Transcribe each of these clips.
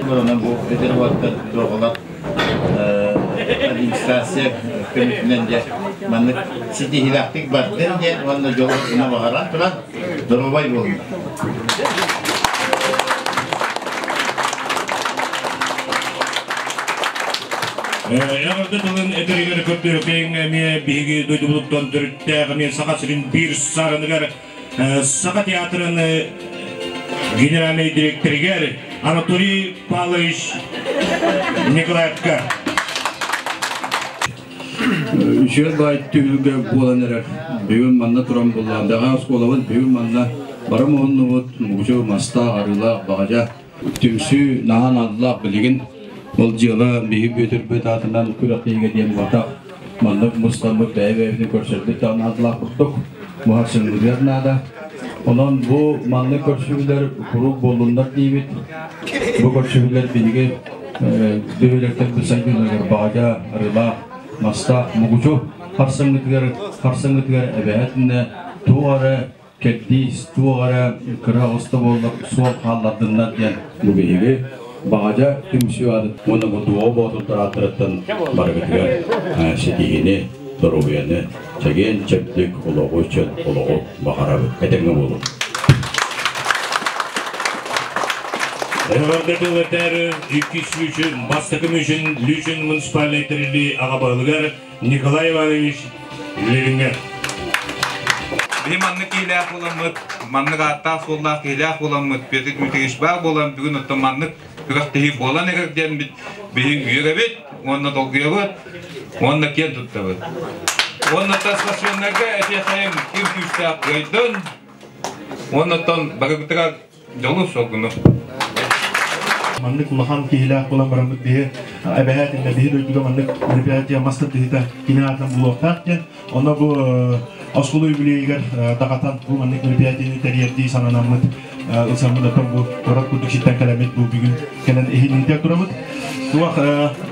Онон бу эдэр уолаттар дорҕолор администрация көмөтүнэн дьэ маннык ситиһиилээхтик бардын диэн уонна дьолу гына баҕаран туран доруобай буолуннар. Эҕэрдэ тылын этэригэр көрдөрөкөйүҥ эмиэ биһиги дойдубутуттан төрүттээх эмиэ Саха сирин биир саарыныгар Саха театрын генеральнай директоригэр Анатолий Павлович Николаевка. Үчүгэй баай түһүлгэ буолан эрэр. Бүгүн манна туран буллаам. Бэҕээ оскуолабыт бүгүн манна бары муһуннубут. Мугучу мастаах, арыылаах, баҕадьа Түмсүү наһаа наадалаах билигин. Ол дьыала биһи Бүөтүрбүт аатынан күрэхтэһиигэ диэн буолбатах. Маннык мустаммыт бэйэ-бэйэбитин көрсөрбүт да наадалаах курдук. Муһарсыҥҥытыгар наада. Онон бу маннык көрсүһүүлэр куруук буоллуннар диибит. Бу көрсүһүүлэр биһиги бөһүөлэктэрбит сайдыыларыгар баҕадьа, арыылаах, мастаах, мугучу харсыҥҥытыгар, харсыҥҥытыгар эбэһээтинэ туох эрэ кэрдиис туох эрэ кыра оҕуста буоллар суол хааллардыннар диэн бу биһиги Баҕадьа түмсүү аатын уонна бу Дуоҕа Боотурдар ааттарыттан барыгытыгар ситиһиини, доруобуйаны, чэгиэн-чэбдик олоҕу, чөл олоҕу баҕарабыт. Этэҥҥэ буолуҥ. Эҕэрдэ тыл этээри иккис лүүчүн, бастакы мүчүн Лүүчүн муниципальнай тэриллии аҕа баһылыгар Николай Иванович Левиҥҥэ. Биһи маннык киһилээх буоламмыт, маннык ааттаах-суоллаах киһилээх буоламмыт, Петр Дмитриевич баар буолан бүгүн оттон маннык күрэхтэһии буолан эрэр диэн биһи үөрэбит уонна долгуйабыт уонна киэн туттабыт. Уонна спортсменнарга этиэхэйим ким күүстээх кыайдын, уонна оттон барыбытыгар Дьолу-соргуну. Маннык улахан киһилээх буолан бараммыт биһи эбэһээт иннэ биһи дойдуга маннык мероприятие мас тардыһыыта кини аатынан булуохтаах диэн. Онно бу оскуола юбилейыгар даҕатан бу маннык мероприятиены тэрийэрдии сананаммыт ылсаммыт оттон бу куорат курдук сиртэн кэлэммит бу бүгүн кэлэн иһиллиитэ турабыт. Туох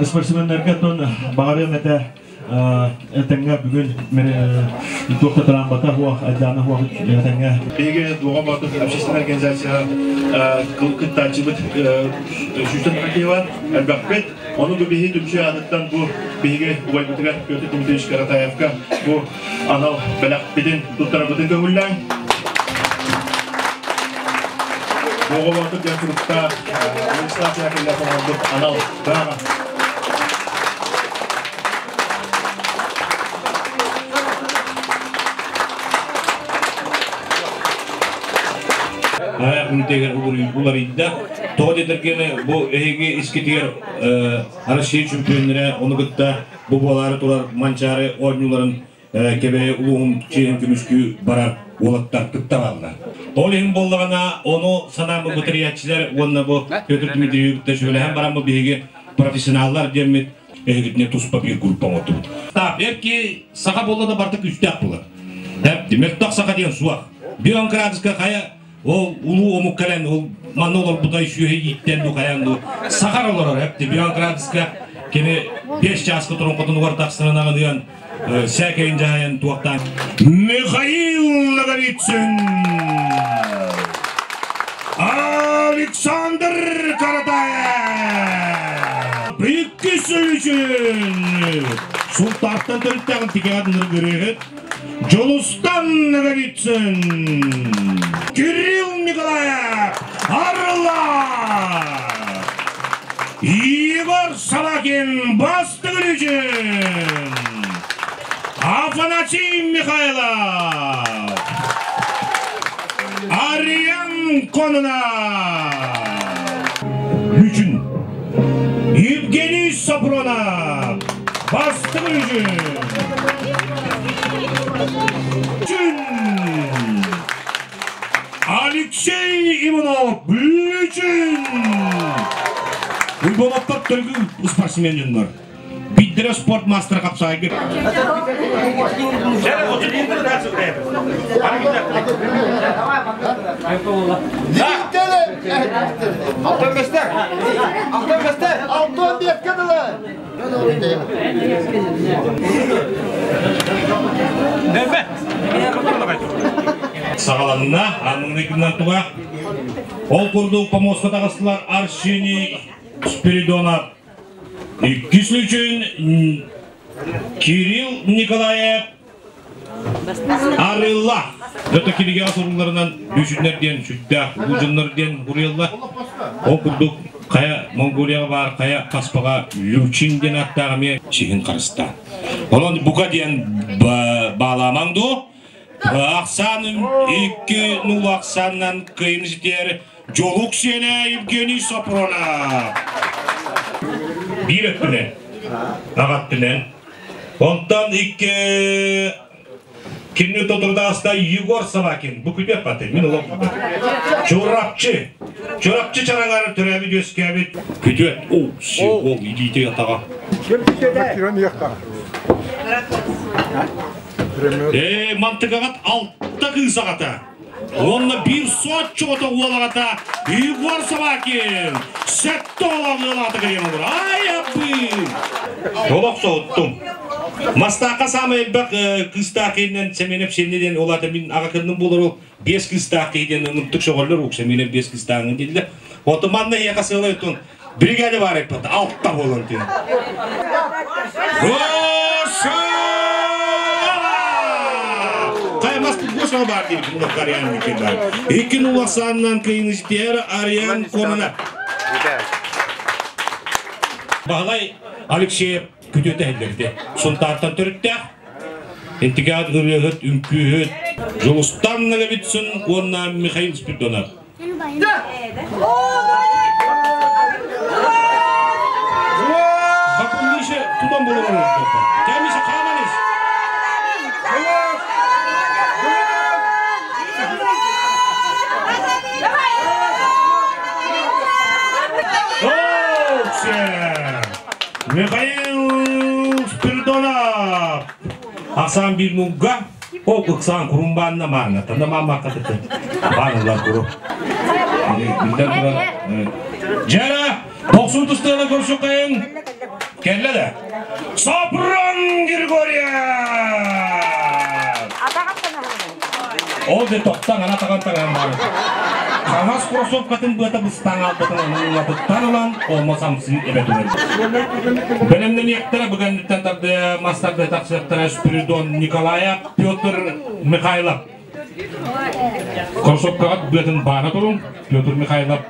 спортсменнарга оттон баҕарыам этэ Этэҥҥэ бүгүн туох да тыраамбата суох, айдаана суох этэҥҥэ. Биһиги Дуоҕа Боотур общественная организация кыттааччыбыт сүүстэн киһи элбэхпит. Ону бу биһи түмсүү аатыттан бу биһиги убайбытыгар Петр Дмитриевич Каратаевка бу анал бэлэхпитин туттарарбытын көҥүллээҥ. Дуоҕа Боотур диэн суруктаах Владислав Яковлев оҥорбут анал быраҕа. Үлтегер уларыйда. Тоҕо диэтэргине бу эһиги искитигэр Россия чемпионнара ону кытта бу буолаары турар Манчаары оонньууларын Кэбээйи улууһун чиэһин көмүскүү барар уолаттар кытта бааллар. Ол иһин буоллаҕына, ону санааммыт бытырыйааччылар уонна бу Петр Дмитриевич кытта сүбэлэһэн бараммыт биһиги профессионаллар диэммит эһигитинэ туспа биир группа оҥордубут. Эрки саха буолла да барыта күүстээх буолар. Мөлтөх саха диэн суох. Бион градуска хайа ол улуу омук кэлэн ол манна олорбута сүөһү ииттэн ду хайаан ду сахар олорор эпти бион градуска кини 5 чааска турун хотунугар тахсынан аҕыныан сээкэйин дьаһайан туохтаан Михаил Наговицын Александр Каратаев Иккис үшін Султааттан төрүттээҕин тикэҕэ ныргырыыһыт Дьулустан Наговицын Кирилл Николаев Арла Егор Собакин бастыгын үшін Афанасий Михайлов Ариан Кононов Үшін Евгений Сапронов бастыгын үшін Үшін Алексей Иванов Бүлүүчүн! Уйболоттор төргү спортсмен дьоннор. Биддere спорт мастера хапсайгы. Алтан бестер! Алтан бестер! Алтан беске дылы! Саҕаланна, амыңнайгынан туга. Ол курдук помоска таҕыстылар Арсений Спиридонов. Иккис үчүн Кирилл Николаев Арыылла. Дьото кинигэҕэ сурулларынан Лүүчүннэр диэн сүрдээх улуу дьоннор диэн уруйаллар. Ол курдук хайа Монголияҕа баар хайа хаспаҕа Лючин диэн ааттаах эмиэ сиһин харыстаан. Онон бука диэн баалаамаҥ дуо? Ахсааным 2-0 ахсаанынан кыайыыны ситиһэр Дьолук сиэнэ Евгений Сопронов. Биир өттүнэн, аҕа өттүнэн. Онтон икки Кимни тотурдааста Егор Собакин. Бу күтүөп баты. Мин олох Чурапчы. Чурапчы чараңар төрөөбүт үөскээбит күтүөт. О, сиол илиитэ атаҕа. Ээ, мантыгаҕат алта кыыс аҕата. Уонна биир соччоҕото уол аҕата Егор Собакин сэттэ оҕолоох ыал аҕата кэлиэн олорор. Ай, абыы! Олох соһуттум. Мастаахха саамай элбэх кыыстаах киһинэн Сэмиэнэп Сиэннэ диэн ол аата мин аҕа кынным буолар ол биэс кыыстаах киһи диэн ынырдык сөҕөллөр ук Сэмиэнэп биэс кыыстааҕын дииллэр. Оту манна эһиэхэ сыалай отун биригээдэ баар эппит алта буолан түһэн. Каймас Гоша бар диэбит мулак Ариан Николаев. Икки нула саннан кыйыныждер Ариан Кононов. Баһылай Алексеев күтүөтэ иһиллэрди. Сунтаартан төрүттээх. Интигаат ырыаһыт, үҥкүүһүт Жулустан Ноговицын уонна Михаил Спиридонов. Бакумнише тутан болор Кемише хааманис. Михаил Спиридонов Асан bir мугга Ол ыксаан курумбаанна маанна, танда мааммакка тыты. Баанылар куру. Билден турар. Жара, боксун тустыына көрсүкайын. Келле да. Сопрун Григорьев! Ол де тоқтаң, ана таған таған бар. Қағаз кроссовкатын быата быстаң албытын ылатыттан ылан, олма самсын эбет үлен. Бэлэмнэниэхтэрэ бүгүннүттэн тарды мастарды тахсыахтара Спиридон Николаев, Петр Михайлов. Кроссовкаҕа быатын баана турун, Петр Михайлов.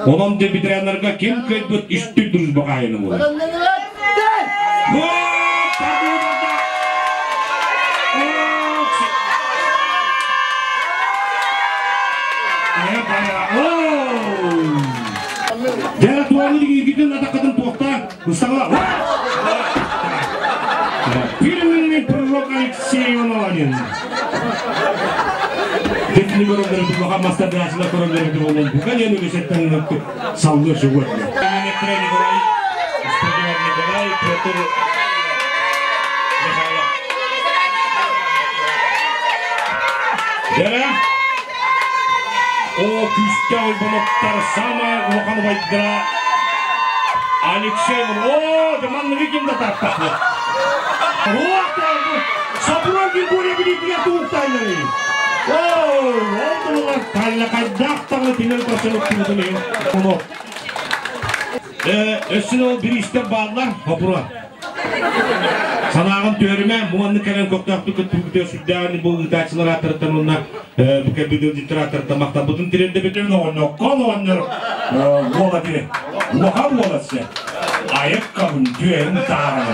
Онон дебютаннарга ким кыайбыт үстүк дружба хаайыны буолар. Дьэ, туону игитин атакатын туохта ыстаҕала. Фирменный пророк Алексей Ивановин. Дикни көрөндөрү тулаха мастардаачылар көрөндөрү болон бука диэн үлэсеттен саллы шугуат. Николай, Николай, Петр Михайлов. Дьэрэ, о күүстээх ойбоноттар самая улахан убайдара Алексей, о, да манныгы ким да таппат. Сабуран Григорий билиитигэр туухтайлары. О, ол тыллар таллакайдаах таҥы тилер көрсөн уктубутун иһин. Ону. Өссүн ол бириистэр бааллар, хопура. Санааҕын түһэримэ, муҥаннык кэлэн көхтөөхтүк кыттыбыт сүрдээҕин бу ыытааччылар ааттарыттан уонна бу кэлбит ыалдьыттар ааттарыттан махталбытын тириэрдэбитин оҕонньоккон оҕонньор уола бiri улахан уола се айык кабын түөһүн тааран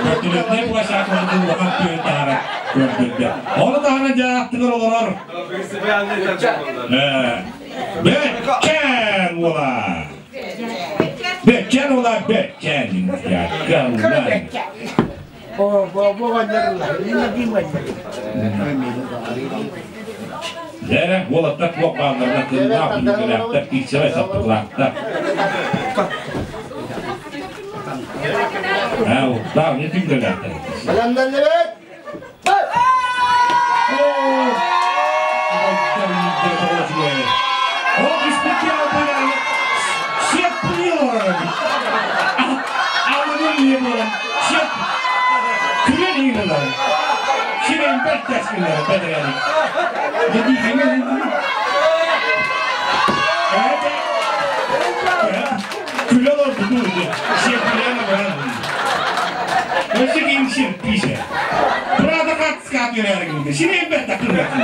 Бөртүлөтнэй площадканы улахан түөһүн таһааран көрдөрдө. Ону таһынан дьааттыгар олорор Бэккэн уола Бэккэн уола Бэккэн Дьэ, уолаттар туох баалларына кыыллаах бүлүүгэлээхтэр, киирсэбэй саппыкылаахтар. Ээ, уттаах не түҥгэлээхтэр. Бэлэмнэннибит! О, Сиэп олорор. Алынын ийэ буолан сиэп күлэн иҥнэлэр. Сирин бэрт тэскилэр бэдэрээни. Күлэ олорбут сиэп күлэн олорон. Өссө ким сиэп писе. Правда как скатыряргын. Сирин бэрт такыргатын.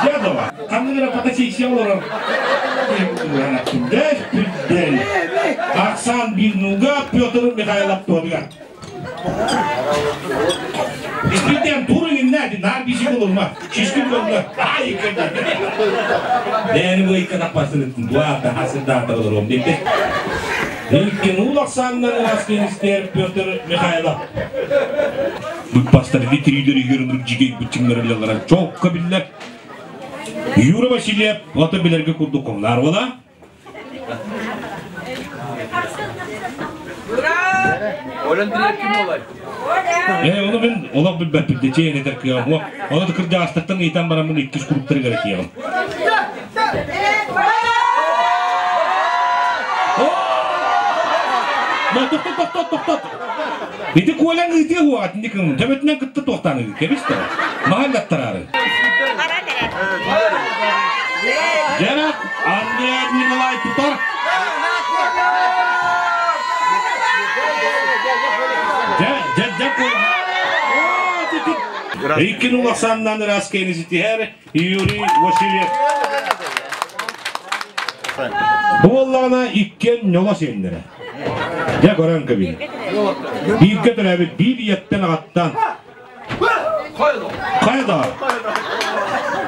Дядова. Ханнык эрэ фотосессия олорор. Дэс Оксан Бирнуга Петр Михайлов туодугар. Испитен турыгын нәди, нар биши болурма. Шишкин болурма. Ай, Бәні бұл икка таппасын дуа хасырда болурум депти. Иккен ул Оксаннан Раскинстер Петр Михайлов. Бұл пастар витридер юрындырып жигей бутчыңнар çok кабиллер. Юра Васильев, ото билерге курдук комнар бола. Оны мен олақ білбәт білді, чейін етер киям. Оны да кырда астықтан итан барамын 200 куруптары керек киям. Тоқтот, тоқтот, тоқтот. Ити куолан ыытыа хуаат никын төбөтүнэн кытта туохтааны кебистер. Махаллаттарары. Жана Андрей Николай Тутар. Иккин улаксаннан раскени ситиһэр Юрий Васильев. Буоллаҕына иккен ньола сиэннэрэ. Дьэ көрөн кэбин. Бииргэ төрөөбүт биир ийэттэн аҕаттан. Хайда?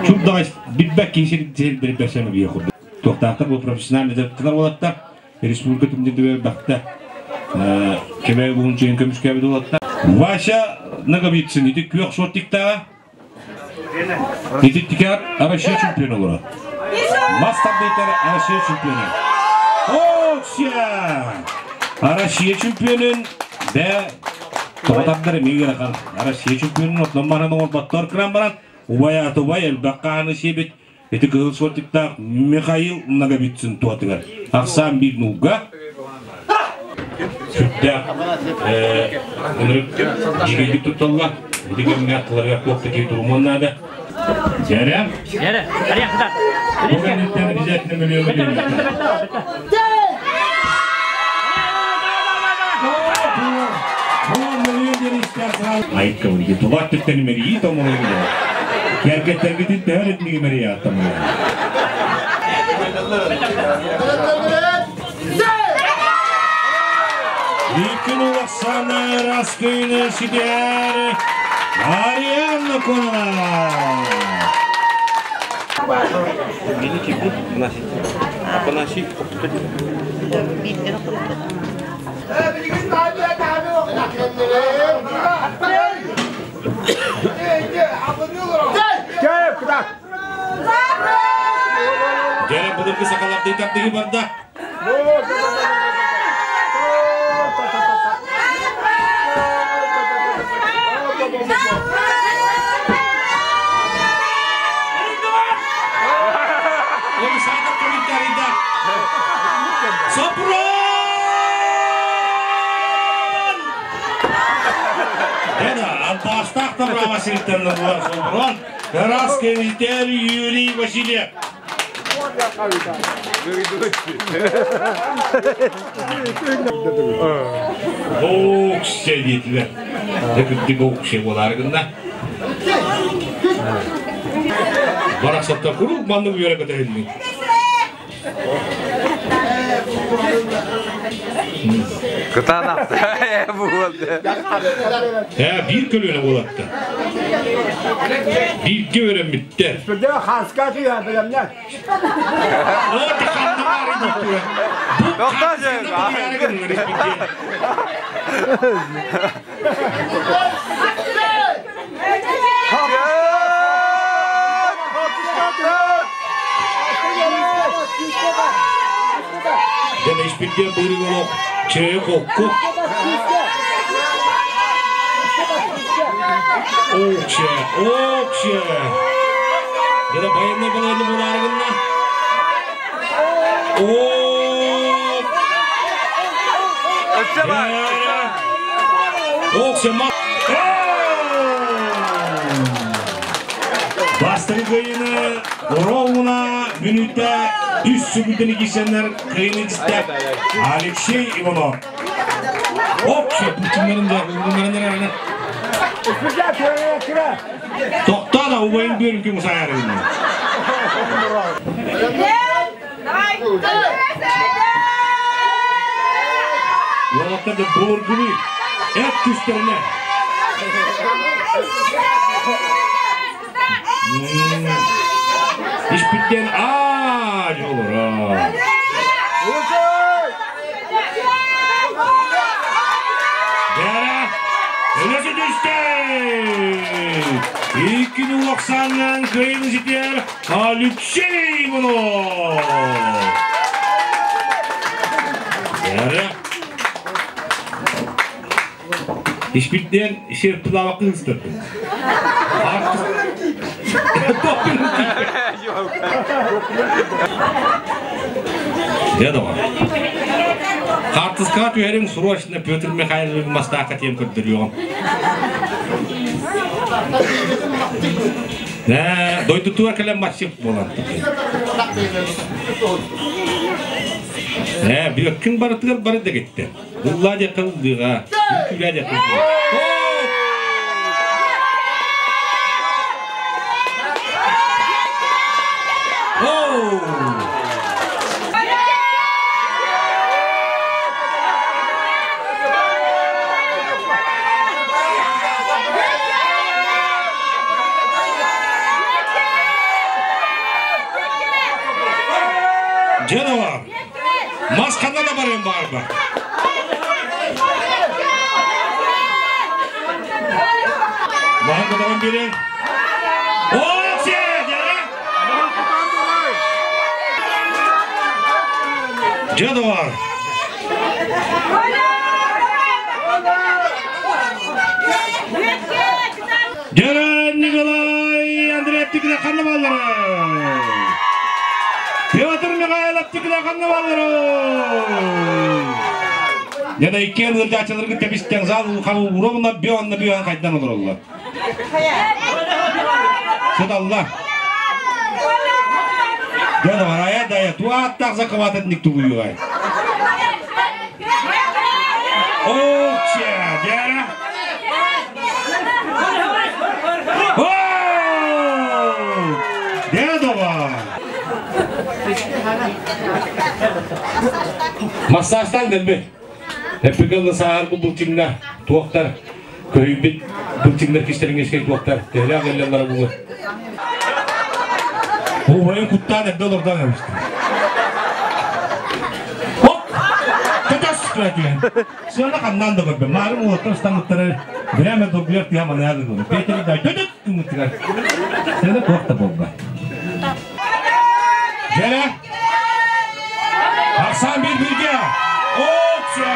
Чурдаҕай билбэт киһи сир бэрсэм бие курдук. Туохтаахтар бу профессиональный дьарыктанар уолаттар республика түмдүдүбэр бахта кебе буһун чейин көмүскәбит уолаттар. Вася Наговицын ити күөх шортиктаға ити тикер Россия чемпионы олора. Мастер дейтер Россия чемпионы. Окся! Россия чемпионын бә тоғытаттар мегер ақан. Россия чемпионын отнан баран оңор кран баран. Убай атубай элбаққаны себет. Ити кызыл шортиктақ Михаил Наговицын туатыгар. Ақсан bir нуга. Сүттә жигейді тұтталла. Ити кемге аттыларға тоқты кей турумон нада. Жәрә? Жәрә, ария хыдар. Бүгін обязательно миллион Айка вриге тулат түттен мери томолы Керкеттергитин тәһәр етмеге мери аттамы. Икин улаксана раскыйны сидер Арианна Конона. Жәрі бұдырғы сақаларды итаттығы барда. Оны садық комментарийда. Сопрон! Дена, Антастақ та браво сирттен бұлар Сопрон. Раз комментарий Юрий Васильев. Оксе дейтілер. Текіттік оксе болар гында. Барақсатта курук манны үйөрө көтөрүлдү. Кытаанах. Буолды. Ә, бир көлөнө болатты. Бирге өрөмүттер. Жана испиткен быйрык олок, чырайы кокку. Окше, окше. Жана баяндай баланы буларыгынна. Бастакы кыайыыны ровно мүнүүтэ үс сүгүтэн иккисэннэр кыайыыны истэ Алексей Иванов. Общий путиннарын да bunların Тоқтаа да убайын бөрүн күн усайарын. Уолаттар да былыргыны эт күстэринэ. Испиттен аа жолура. Бәрі, өлесі түсті! Иккини улахсаннан кыайыны ситер Алексей Иванов! Бәрі. Испиттен серптылавақы ыстырды. Деді ғой. Қартысқа түһәрің срочно Петр Михайлович мастақа тем көрдіріғым. Дойду туар кәлем матчып болан. Бүйөккін барытыгар бары да кетті. Улла де қылдыға, күлә де қылдыға. Canavar. Maskanda da barayım barba. Маған берен. Canavar. Gelen Nikolay Andreev tikine kanlı. Петр Михайлов tikine kanlı balları. Ya da iki yıl ırcачылыргы тепистен зал улхан уровна бионна бион кайдан olur Allah. Сыдалла. Canavar ая дая туаттақ закыватат ник тугуйгай. Окча, дяра. Дедова. Массажтан дәлбе. Эпикалны саар бу булчиңна туактар көйбит булчиңнер киштериңешке туактар. Теле агыллар бу. Бу куттан эбде олордан эбисти. Хоп! Тотас кратен. Сена каннан да көрбө. Марым уоттар стаңыттары Время добьет я манады гуну. Петер да төдөт күмүтгөр. Сена туакта болба. Жere. Aksan bir bilge. Okça.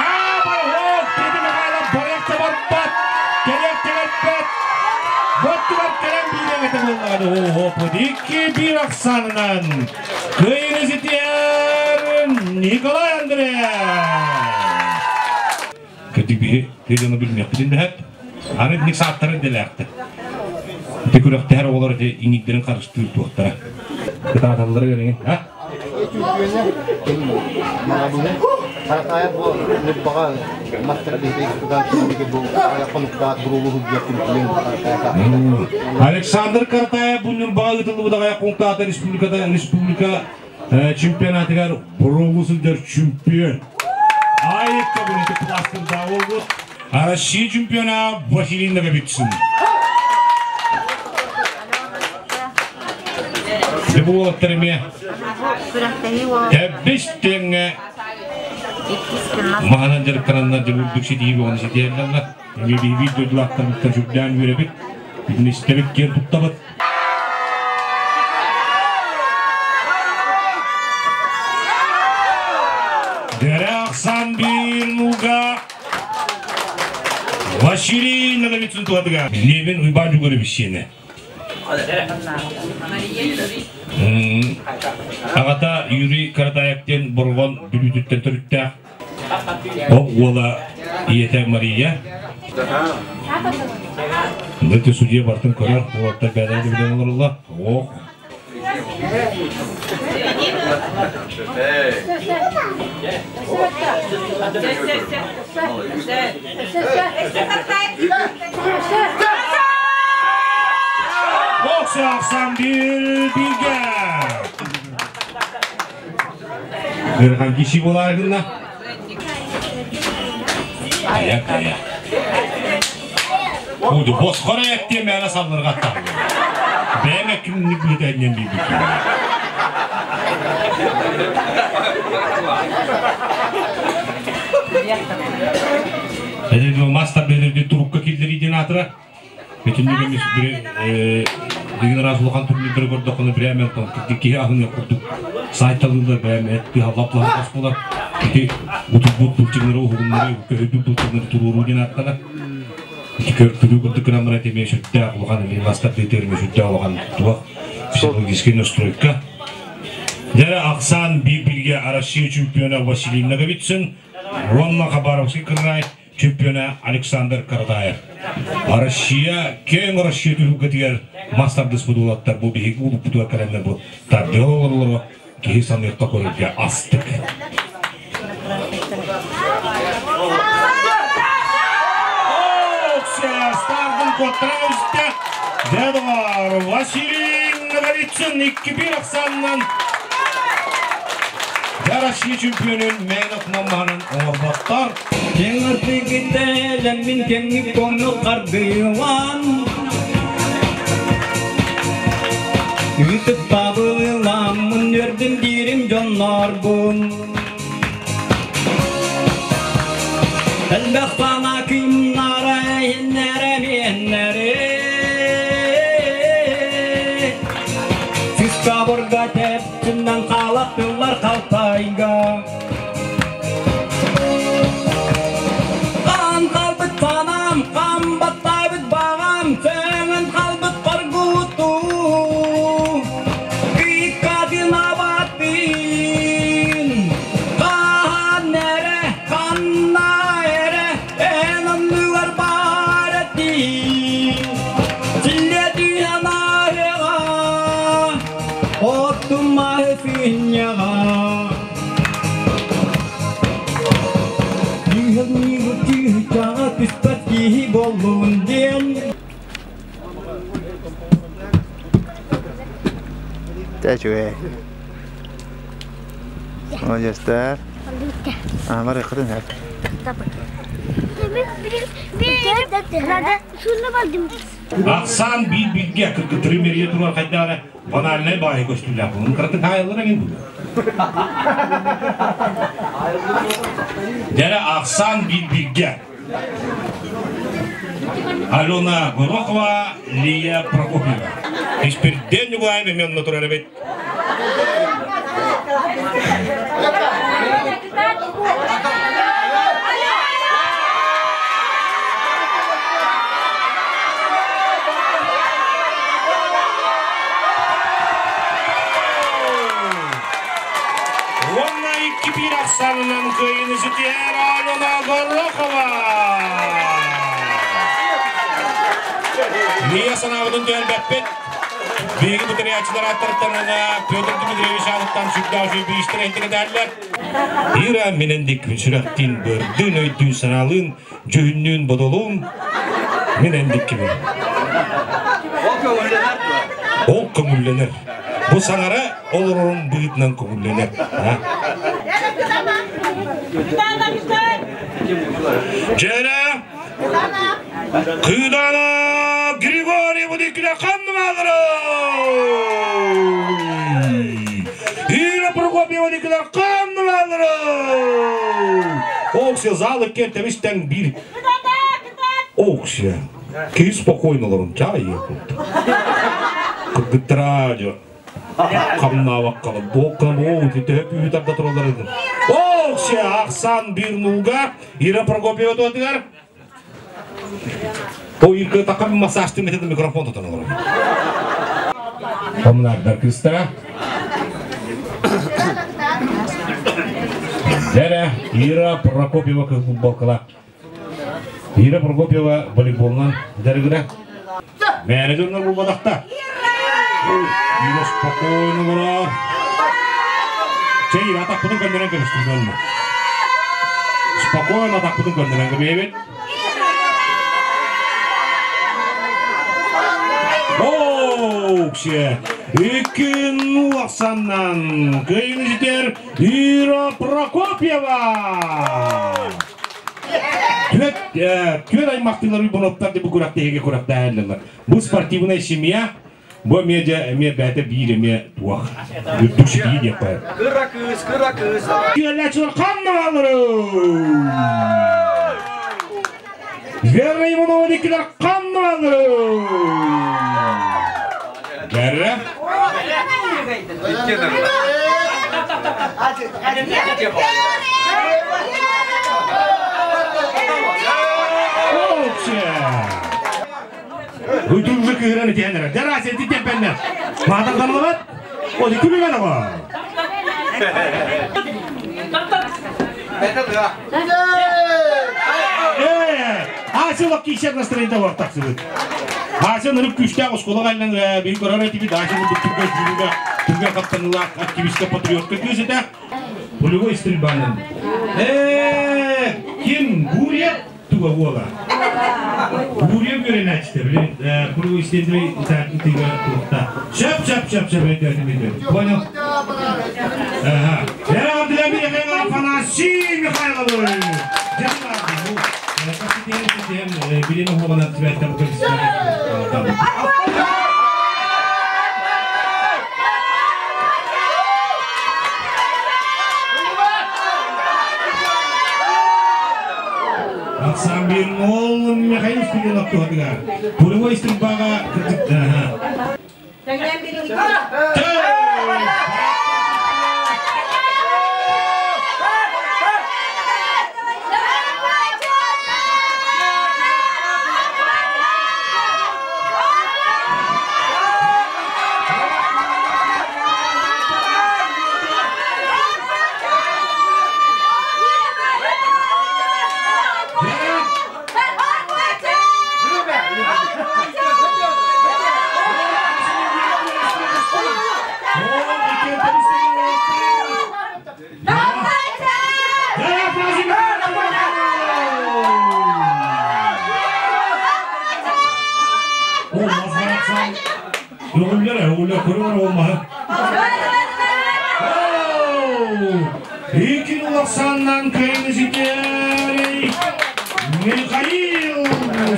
Aa, hop, dedi Mihayla баракта барбат. Керек тереппет. Боттугар керем билең боллады. О, хоп, икки бир аксанынан. Кыйны зитер Николай Андреев. Көтүк би телені билмек билин хәп. Аны ник сааттары деләкте. Текүрәктәр олар де иңикдерин карыштырып туактара. Кытааталлары көрүң, ha? Александр Картаев бу Нурбаға ытылы будагая контата республикада республика чемпионатыгар бурулусудар чемпион. Айыкка буну пластырда болду. Россия чемпиона Василий Наговицын. Бу терме. Тэббис теңе Маханан жарыктананна жабырдык ситиги оны ситиэллалла. Эми биби дойдулааттан жүгдән үребит. Бидин кер туттабыт. Дерақсан бир нуга Василий Наговицын туадыга. Левин уйбан жүгөрі бішені. Аҕата Юрий Каратаев диэн Борҕон Бүлүүтүттэн төрүттээх. Ол уола ийэтэ Мария. Ити судья бартын көрөр, уолаттар бэйэлэрэ да билэн олороллор. Ох. Бокс ахсан bir bilge. Ыарахан киши буолаар гынна. Аяк аяк. Буду босхор аяк диэн мээнэ салларга аттаһыллар. Бэйэҥ кимник билэтэнньэн биирбит. Эдэр мастар бэдэрди турукка киллэрии диэн аатыра. Бүтүннүү көмүс бүгүн араас улахан турнирдары көрдөххүнэ бирээмэ киһи аһыныах курдук сайталыыллар бэйэм эт тыаһаллап лаһас буолар. Ити утурбут былчыҥнары уһугуннары көһүйбүт былчыҥнары туруоруу диэн ааттанар. Ити көрдөрүү курдук гынан баран эмиэ сүрдээх улахан эмиэ мастардыытыгар эмиэ сүрдээх улахан туох психологический настройка. Дьэ ахсаан биир бииргэ Россия чемпиона Василий Наговицын уонна Хабаровский кыраай чемпиона Александр Каратаев. Россия киэҥ Россия түһүлгэтигэр мас тардыспыт уолаттар бу биһиги улуппутугар кэлэннэр бу тардыа олоролоро киһи саныахха көрөргө астык. Стардын куоттаран үстэ Дедовар Василий Наговицын 2-1 ахсаанынан Россия чемпионун Мэнов Маммаһанан оҥорботтор. Киэҥ артыгытэлэммин кэмҥик тоҥнук хардыылаан Ыытык табыламмын үөрдүм диирим дьоннорбун Элбэх сана кыымнара иһиннэрэ миэннэри Сыскабырга тэптиннэн хаалаттылар халтайга Хаан хаалбыт санаам, хаан баттаабыт баҕам, сөҥөн хаалбыт хоргутуу. Кыыккатын абаттыын, хаан эрэ, ханна эрэ, эн оннугар баар этиин. Силлиэ түһэн ааһыаҕа, оттум маһы сыынньаҕа. Дьиҥ түспэт киһи буоллун диэн Үчүгэй. Молодецтар. А, барыаххытын сөп. Ахсаан биир бииргэ кыргыттары мэрия турар хайдаара банальнай баайы көстүүлээх буолун кыратык хаайыллар эҥин буолуо. Дьэрэ ахсаан биир бииргэ. Алена Горохова, Лия Прокопьева. Испирден Ньукулаев эмиэ онно турар эбит. Уонна 2-1 ахсаанынан кыайыыны ситиһэр Алена Горохова! Лия санаабытын түһэрбэппит. Биһиги бутуруйааччылар ааттарыттан Петр Дмитриевич аатыттан сүрдээх үчүгэй бириистэр эһитигэтээллэр. Ира минендик сүрэхтиин бырдыын өйдүүн санаалыын дьүһүннүүн бодолуун мин эндиккибин. Ол көҥүллэнэр дуо? Ол көҥүллэнэр. Бу саҥара олорорум быһыытынан көҥүллэнэр. Дьэрэ Кыдана Григорий Будикина ханнымалары! Ира Прокопьева Никита ханнымалары! Оксия залы кертемистен бир. Оксия. Киһи спокойно олорун чай Кыргыттара Хамнаабаккалар, буоккана буоу, төһө күүһү тарда тураллар эдин. Оксия ахсан бир нууга Ира Прокопьева туотугар. О, Ирка такам массаж микрофон тутан олорор. Коммунардар кыыстара. Дәрә Ира Прокопьева кыз футболкала. Ира Прокопьева волейболунан дәрігірі. Мәне дөннөр булбадақта. Ира спокойно олорор. Чей, атақпытын көндөрөн көбүстүн Спокойно атақпытын көндөрөн көбүбүт. Оуксе! Икки ахсаннан кыйын жетер Ира Прокопьева! Түөт, түөт аймақтылар бұноттар деп күрәктеге күрәктәһәлләр. Бу спортивная семья, бу медиа эме бәте биир эме туах. Үрдүк ситии диэк қояр. Кыра кыз, кыра кыз. Күөлләчилер қаннавалары! Вера Иванова дикилер қаннавалары! Гәррә? Оуксе! Уйдуржы кыыраны тиэннere. Дара сен титеппенне. Маатан танылабат? Оди күлүгэн оҕо. Э, Ася лак кишер настроение бар таксыбыт. Ася нырып күштәк оскола кайлан бир көрөр этибит Ася бу түргө жүрүгө түргө каптанылак активистка патриотка күзөтө. Пулевой стрельбанын. Э, ким Гурьев туга буола. Гурьев көренәчте, блин, пулевой стрельбы тыга туохта. Шап шап шап шап это это. Понял? Ага. Я для меня Афанасий Михайлович. Билин оҕонан сибэттэ бу Ахсан бир ол Михаил Спиридонов туһатыгар. Пулевой стрельбаға кырдык. Ага. Өгүллер, өгүллер көрөр olmağı. Икин улаксаннан кайны житери Михаил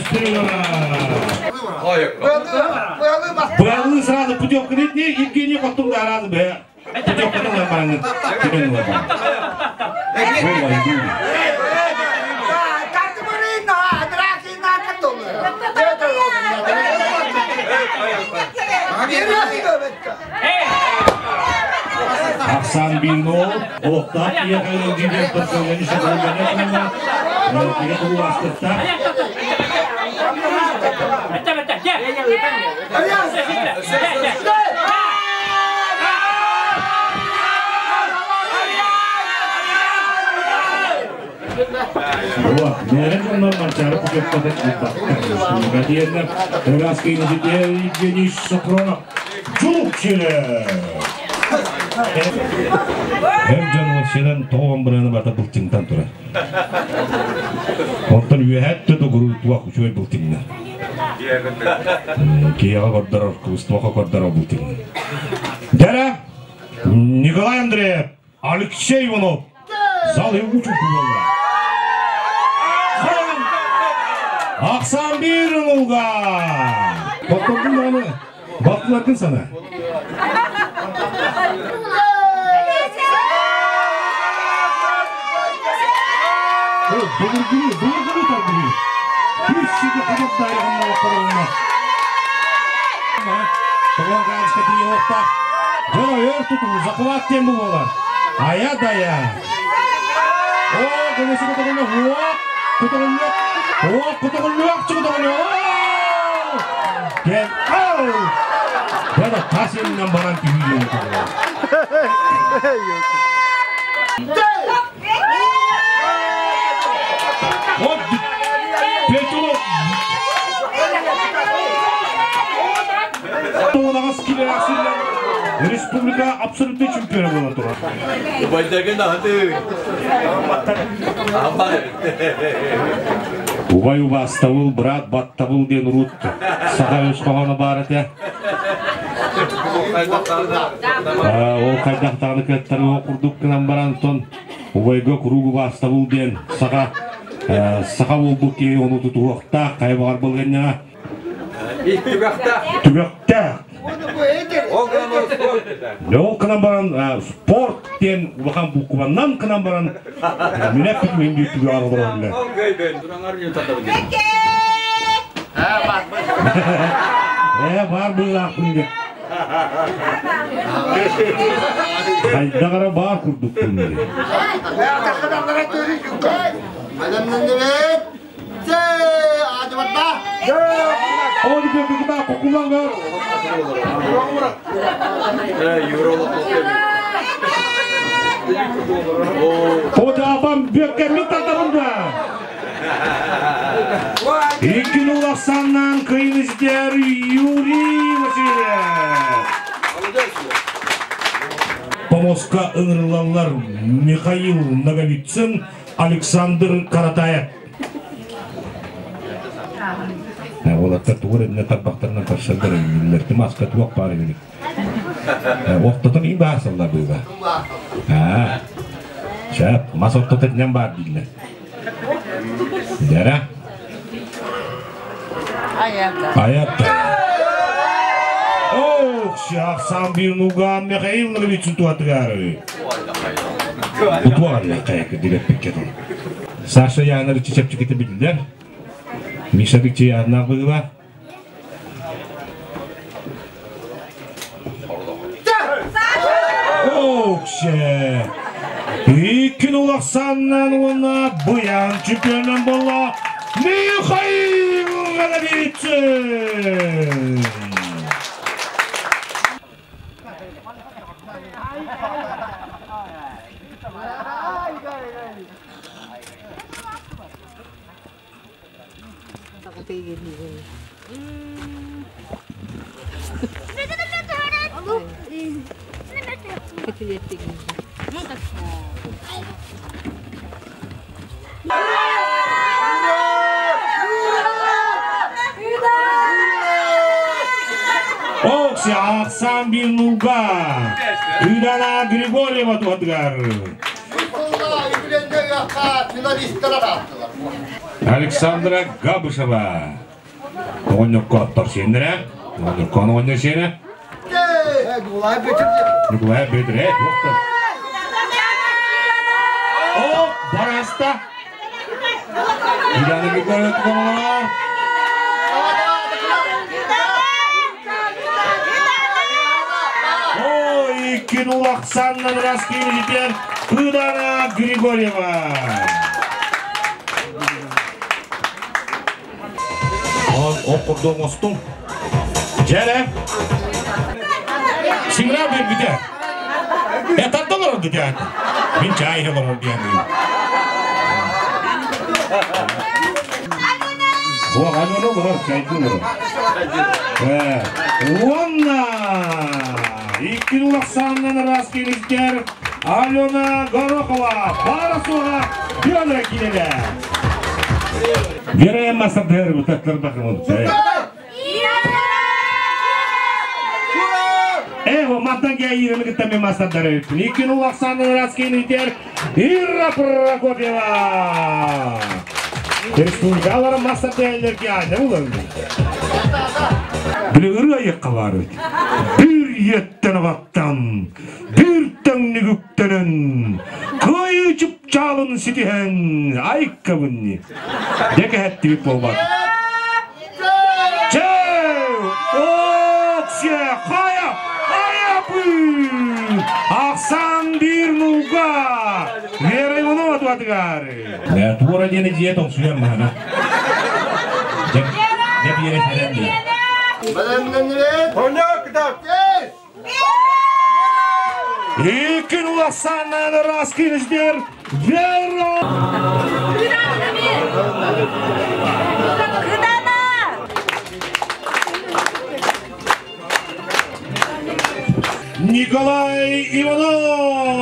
Стрелова. Быалы сразу путевка нет, не Евгений Коттум да разы бе. Путевка да бараңы. Тебен Ахсан Бинол, Олықтақ Ехайлы жиден тұрсылғаны шағылғаны Кеге құлу астықта. Нәрен жоннар манчары путевкада Гатиеннер, Раскин Евгений Сокронов. Жулук челе! Hem жан сенен тоғын біріні барда бұлтыңтан тұра. Онтан үйәтті тұғыру туақ үшөй бұлтыңна. Кияға көрдір, куыстуақа көрдір бұлтыңна. Дәрі, Николай Андреев, Алексей Иванов, зал учу болды. Ақсан бір ұлға. Тоқтардың маны бақтылардың сана. Бұлыргыны, бұлыргыны таргыны. Bir сиді қабат дайығын қарауына. Тоған қарышқа тие оқта. Жона өр тұту, захват тем бұл болар. Ая дая. О, көмесі құтығылы, о, құтығылы, о, құтығылы, құтығылы, о! Кел, ау! Дада, Тас иннен баран түһүү. Вот Петуло Тоғыз кило республика абсолютный чемпионы буолан турар. Убай убаастабыл, брат баттабыл диэн урут саха өс хоһооно баар этэ. Ол хайдахтаҕына кыаттары ол курдук гынан баран тон убайга куруук убаастабыл диэн саха саха буолбут киһи ону тутуһуохтаах хайа баҕар былырыынньаҕа түбэхтээх. Ол гынан баран спорт диэн улахан букваннан гынан баран минэ бүтүн бүтүгү олороллар. Э бар быылаахпын диye. Хайдагара бар курдукпун диye. Одаабам бүөккэммит татарымда. Иккин улахсаннан кыйын издер Юрий Васильев. Помоска ыңырылалар Михаил Наговицын, Александр Каратаев. Олаттар тугур эдне тарбақтарынан таршалдар үллерти маска туак бар эбит. Ортотон и баасаллар быыга. Шап, мас ортотон нем бар дилер. Дара. Аятта. Ох, шахсан бир нуган Михаил Наговицын туатыгары. Утуар каяк дилеп пиккетон. Саша Яныр чечепчикити билдер. Миша бикче янна быгыла. Ох, Иккин улахсаннан уонна буян чемпионан болла Михаил Наговицын. Окси Ахсан Бирнуга, Юдана Григорьева туатгар. Александра Габышева. Оғынныққа аттар сендірі. Оғынныққа оғыннық сені. Николай Петр, жоқты. О, бараста. Юдана Григорьева туатгар. Ой, кинул Оксана Раскин Юдана Григорьева. Окурдуң остуң. Жere. Сиңра бер бите. Э тарталар oldu diye. Min çay helam oldu diye. О, алена бар, чайды бар. Э, Онна! Икки улаксаннан рас келиздер Алена Горохова, Барасуға, Петра Килеля. Вера Масадер, вот так бакым. Эво, маттан гейрimi гиттами Масадер. Икки улаксаннан рас келиздер Ира Прокопьева. Республикалар Масадерлерге айна улан. Биле ыры айыққа бар өт. Bir еттен ағаттан, bir тәңні көйі чалын ситиһен, айыққабынни. Деке хәтті біп болбады. Чеу! Оксе! Қая! Аяпы! Ақсан bir нулга! Вера Иванова туатыгары. Тура дені жиет оңсуян мағана. Деп ере сәрен. Иккин уласаннан раскинждер Вера! Николай Иванов!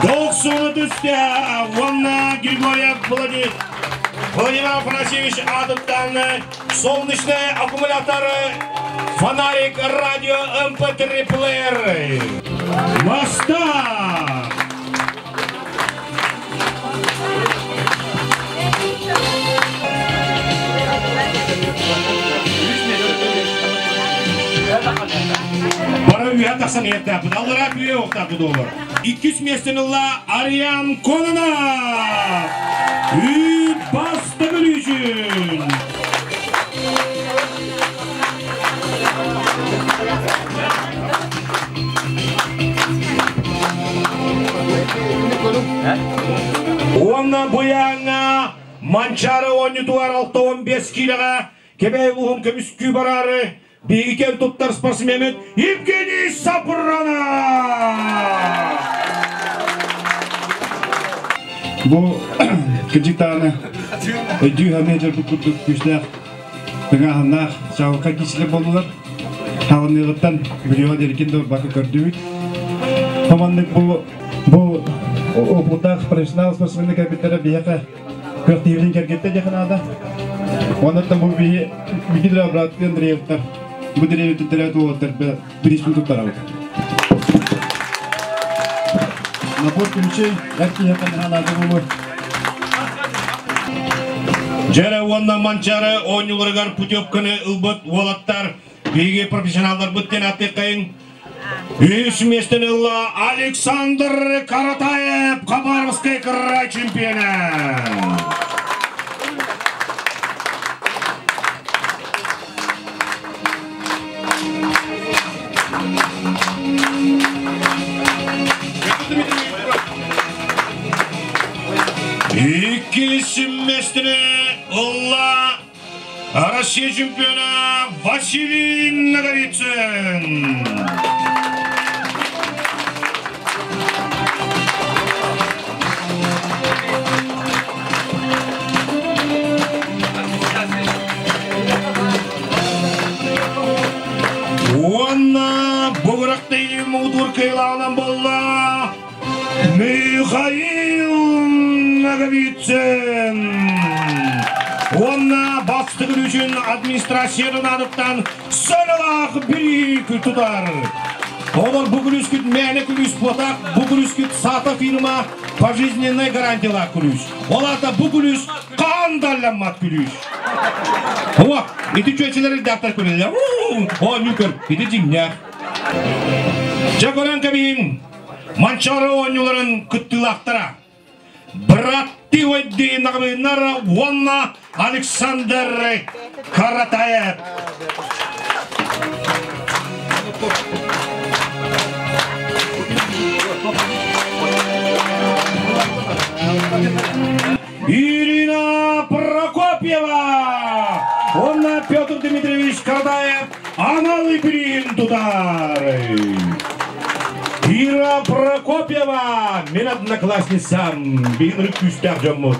Доксуну түсте Ванна Григорьев Владимир Владимир Афанасьевич атыттан солнечный аккумулятор, фонарик, радио, MP3 плеер. Моста! Бара үйә тахсан ертәпін, аллара бүйе оқтапы долар. 200 местен ылла Ариан Кононов! Үй басты үшін! Онна буяңа Манчары ойнутуар 6-15 килоға Кебей улуһун көмүскүү барары бииген туттар спортсменмит Евгений Сапранов! Бу кырдьык даҕаны өйдүү хамыйа дьорбут курдук күүстээх тыҥааһыннаах чаҕылхай киирсилэр буоллулар. Хаалыныаҕыттан билиэҕэ диэрикин да барбакка көрдүбүт. Хоманнык бу бу опыттаах профессионал спортсмены кэлбиттэрэ биһиэхэ кыах тиһибитин кэргэттэ диэхэ наада. Оннуттан бу биһи Микита брат Андреевтар бу дэриэбиттэрэ туолаттар бириспин туттарабыт. Набор ключей эр киһиэхэ наһаа наада буолуо. Дьэрэ уонна Манчаары оонньууларыгар путевканы ылбыт уолаттар биһиги профессионалларбыт диэн ааттыаххайыҥ. Үһүс миэстэни ылла Александр Каратаев, Хабаровскай край чемпиона. Иккис миэстэни ылла Россия чемпиона Василий Наговицын. Уонна бугурахтыы муҥутуур кыайылааҕынан буолла Михаил Наговицын. Уонна бастыгын үчүн администрациянын аатыттан сыаналаах бириик тутар. Олор бу күлүүскүт мээнэ күлүүс буотах, бу күлүүскүт саата фирма пожизненная гарантиялаах күлүүс. Ол аата бу күлүүс хаан далламмат күлүүс. О, ити чүөчэлэр редактор күлэллэр. Оонньуу көр, ити дьиҥнээх. Дьэ көрөн кэбиһиҥ, Манчаары оонньууларын кыттыылаахтара. Братты Войды Наҕабыыннар уонна Александр Каратаев. Ирина Прокопьева уонна Петр Дмитриевич Кардаев анал ибриин тутар. Ира Прокопьева, мен одноклассницам, биһин күүстээх дьоммут.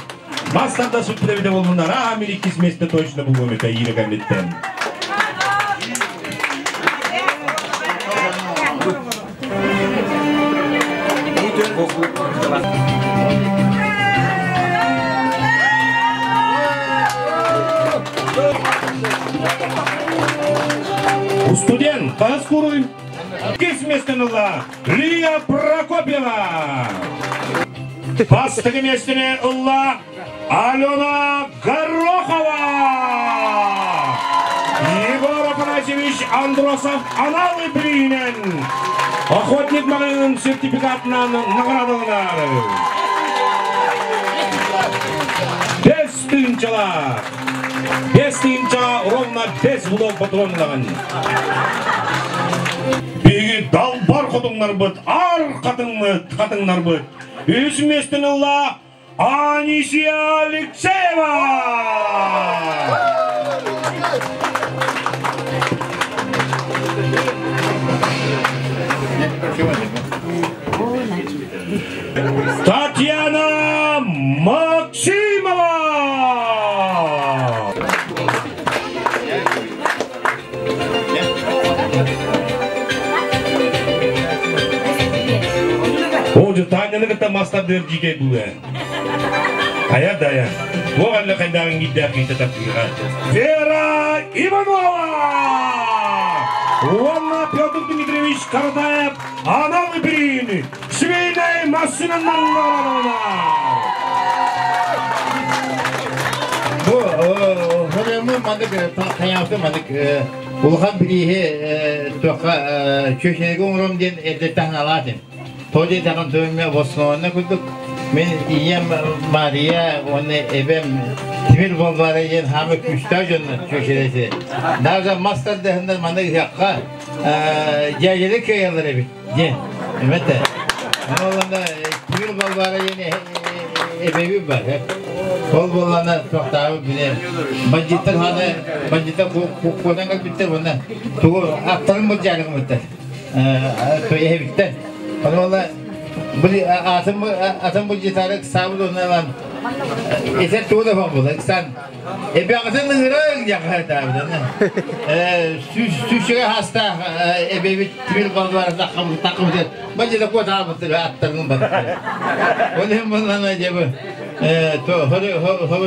Бастарда сүппүтэ болмунар, а мен иккис месте точно булуом этэ Ира кэнниттэн. Студент, хаһыс куруй? Иккис миэстэни ылла Лия Прокопьева. Бастакы миэстэни ылла Алена Горохова. Егор Афанасьевич Андросов анал бирииһинэн охотник маҕаһыынын сертификатынан наҕараадаланар. 5 тыһыынчалаах. 5 тыһыынча ровно бэс блок патроннаҕын. Биһиги далбар хотуҥнарбыт, ар хатыҥмыт, хатыҥнарбыт. Үс миэстэни ылла Анисия Алексеева! Татьяна Максимова! О, Таняны кытта мастардыыр дьиикэй бу ээ. Хайа дая. Туох әлле хайдааҕын киирдээх киһитэ тардыыга. Вера Иванова! Уонна Петр Дмитриевич Каратаев анал бириини швейнай массыынанан Бу хөрөмү маннык хайаабыты маннык улахан бирииһи туохха чөчөйгө оҥором диэн эрдэттэн анаалаатым. Тоҕо диэтэҕин туймэ Босноонна курдук мин ийэм Мария уонна эбэм Тимир Болбара диэн хаамы күүстээх дьоннор чүөчэлэти. Даже мас тардыһыннар маны ыһыахха дьээдьэли кыайаллар эбит диэн. Эмэтэ. Ону Тимир Болбара диэн эбэбит бар. Ол буоллана туохтаабы билэ. Бандьыттар ханы бандьыттар куотан кэлбиттэр уонна тугу аттарын былдьаарыгымыттар. Эһэбиттэн. Ону били атын атын былдьытаары ыксаабыт уонна ылан этэр тугу да буолла ыксаан эбэҕитин ыҥырыҥ диэн хаһыытаабыт. Сүүсчэгэ хаастаах эбэбит тимир балбара таххабыт таххабыт бандьыта куотаабыт аттарын барбыт. Ол иһин буоллаҕына дьэ бу хобу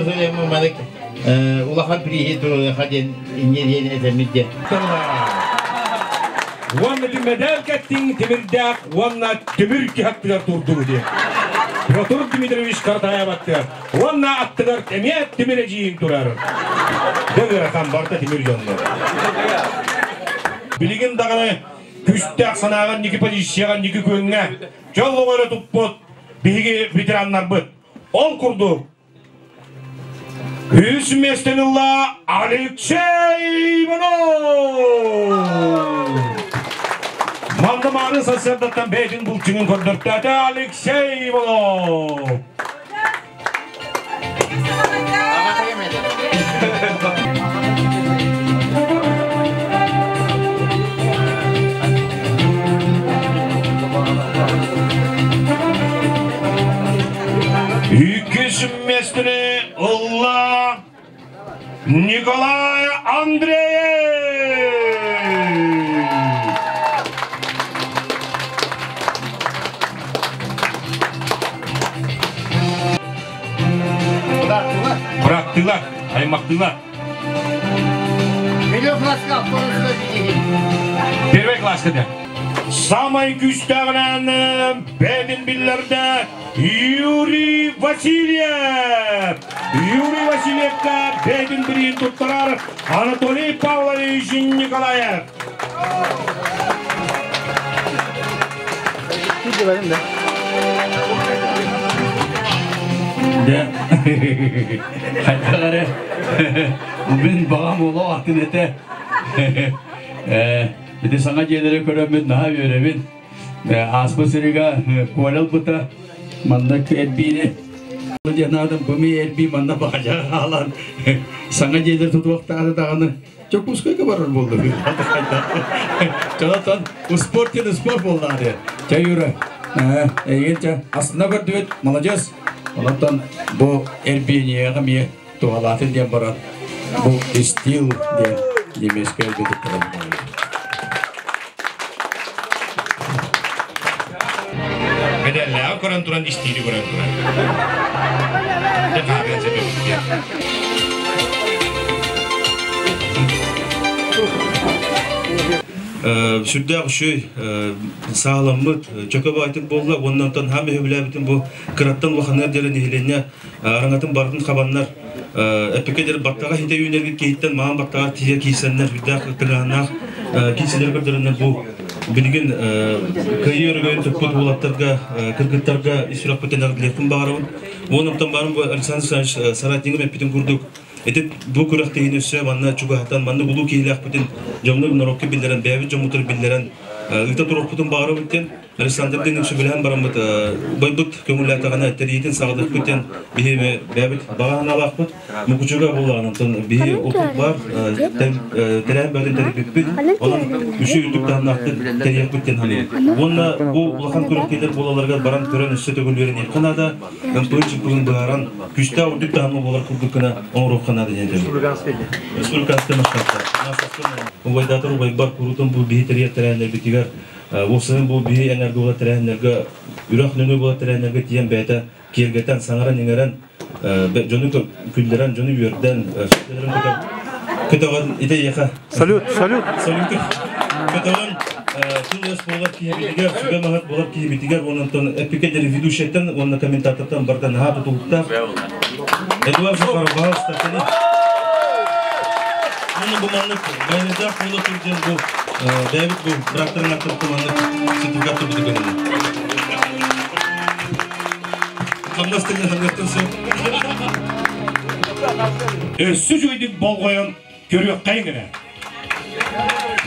манык улахан прииһи туруорха диэн инньэ диэн этэммит диэн. Уонна мэдэл кэттиҥ тимирдээх уонна тимир киһаттыгар турдуу диэн. Петр Дмитриевич Картаев аттыгар уонна аттыгар эмиэ тимир эдьиийиҥ турар. Дьэ ыарахан барыта тимир дьоннор. Билигин даҕаны күүстээх санааҕа инники позицияҕа инники күөҥҥэ дьол оҕо туппут биһиги ветераннарбыт. Ол курдук Үс миэстэни ылла Алексей Иванов! Манна мааны сарсыардаттан бэйэтин булчуҥун көрдөртөөтө Алексей Иванов! Иккис миэстэни ылла Николай Андреев! Быраттыылар, аймактыылар. Первый класска да. Самай күүстээҕинэн бэйэтин биллэрдэ Юрий Васильев! Юрий Васильевка бэйэтин бириин туттарар Анатолий Павлович Николаев. Дьэ, хайдах эрэ мин баҕам олох атын этэ. Ити саҥа дьиэлэри көрөммүн наһаа үөрэбин. Ааспыт сырыыга Коля ылбыта маннык эрбиини диэн аатым бу эрбии манна баҕадьа хаалан саҥа дьиэлэр тутуохтаата даҕаны Дьокуускайга барар буолла. Чонотон спорт диэн спорт буоллаҕа диye. Чэ Юра, эйигин чэ астына көрдүбүт, молодец. Онтон бу эрбиэниэҕэ эмиэ туһалаатын диэн баран бу стил диэн немецкэй эрбиэтик Медаллааҕы көрөн туран, истиини көрөн туран. Дьэ, хаарыан Сүрдээх үчүгэй сааламмыт чөкө баайтык буолла уонна онтон хаам өһөбүлээбитин бу кыраттан улаханыар диэри нэһилиэнньэ араҥатын барытын хабаннар эппиккэ диэри баттаҕа хитэ үүнэргит киһиттэн маан баттаҕа тиийэ киирсэннэр сүрдээх тыҥааһыннаах киирсилэр көрдөрөннөр бу билигин кыайыы өрөгөйүн туппут уолаттарга кыргыттарга ис сүрэхпиттэн эҕэрдэлиэхпин баҕарабын. Уонна оттон баарым бу Александр Александрович соратнигым эппитин курдук ити бу күрэхтэһиини өссө манна чугаһатан маннык улуу киһилээхпитин дьоҥҥо норуокка биллэрэн бэйэбит дьоммутугар биллэрэн Ыта туруохпутун баҕарабыт Александр Дин сүбэлэһэн бараммыт байбыт көҥүллээтэҕинэ тэрийиитин саҕалыахпыт диэн биһи бэйэбит баҕа санаалаахпыт. Мукучуга буоллаҕына онтон биһи опыт бар тэрээһин бөҕөтүн тэрийбиппит. Онон үчүгэй үрдүк таһымнаахтык тэрийиэхпит диэн саныыбыт. Уонна бу улахан күрэхтэһиилэр буолалларыгар баран көрөн өссө төгүл үөрэниэххэ наада. Ымпыгын-чымпыгын быһааран күүстээх үрдүк таһымҥа буолар курдук гына оҥоруохха наада диэн этэбин. Республиканскай масштабта. Убайдаатар убайбар куруутун бу биһи тэрийэр тэрээһиннэрбитигэр уопсайынан бу биһи эҥэргэ буолар тэрээһиннэргэ үрэх нөҥүө буолар тэрээһиннэргэ тиийэн бэйэтэ киэргэтэн, саҥаран-иҥэрэн дьону күллэрэн, дьону үөрдэн, көтөҕөн ити эйиэхэ. Салют, салют. Салют. Көтөҕөн тыл-өс буолар киһибитигэр, сүбэ-маһыт буолар киһибитигэр, онон эппикэ ведущайтан уонна комментатортан барыта наһаа тутулуктаах. Эдуард Захаров, пожалуйста, кини. Уонна бу маннык байанайдаах буола тур диэн бу бэйэбит бу бырааттарын аттарыттан маннык сертификат турбута көҥүллэ. Хамнас тылын хамнастан сөп. Өссө үчүгэйдик болҕойон көрүөххэйиҥ эрэ.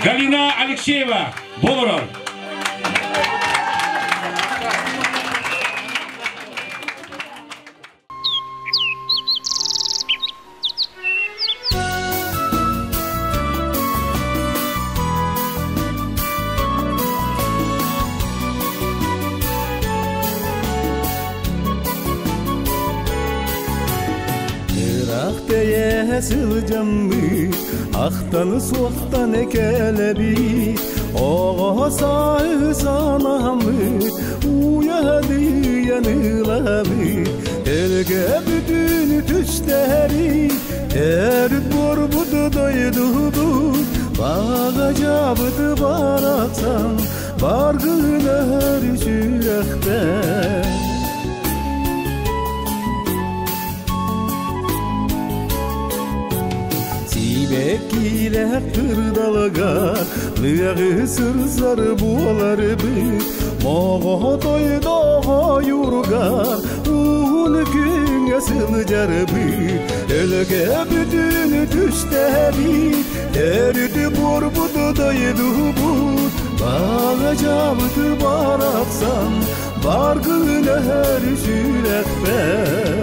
Галина Алексеева болорор. Ыраах тэйэ сылдьаммыт, ахтаны суохтан кэлэбит, оҕо сааһы санааммыт, уйадыйан ылабыт, Элгэ бүтүн түстэри, төрүт буорбут дойдубут, Баҕа-дьаабыт барахсан, баргын өһөр сүрэхтэн. Сибэккилээх кырдалыгар лыаҕы сырсар буоларбыт, Моҕотойдоҕо юргар уһун күҥҥэ сылдьарбыт, Өлөкө бүтүн түстэбит, төрүт буорбут дойдубут, Баҕа-дьаабыт барахсан, баргын өһөр сүрэхпэр.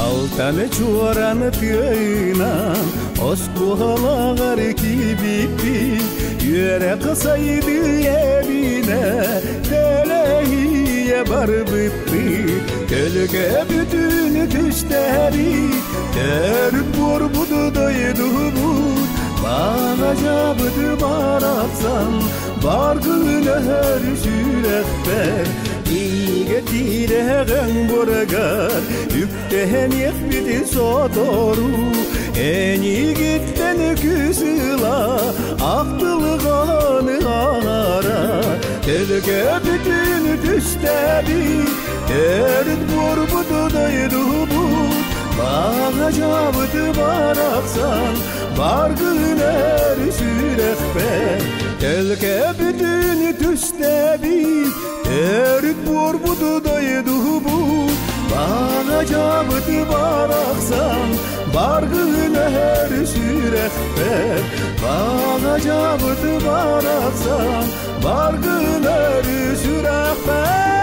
Алтаны чуораны тыайынан оскуолаҕар киирбиппин, үөрэх сайды эбинэ тэлэһийэ барбыппыт, Көлүкэ бүтүн түстэри, төрүт буорбут дойдубут, Баҕа-дьаабыт барахсан, баргын өһөр сүрэхпэр, Иигэ тиирэҕэҥ бургар, үктэһэниэхпит сотору, Энигиттэн күүс ыла, ахтылҕаны аҥара, Төлкө бүтүн түстэбит, төрүт буорбут дойдубут, Баҕа-дьаабыт барахсан, баргын өр сүрэхпэр, Төлкө бүтүн түстэбит, төрүт буорбут дойдубут, Баҕа-дьаабыт барахсан, баргын өһөр сүрэхпэр, Баҕа-дьаабыт барахсан, баргын өр сүрэхпэр.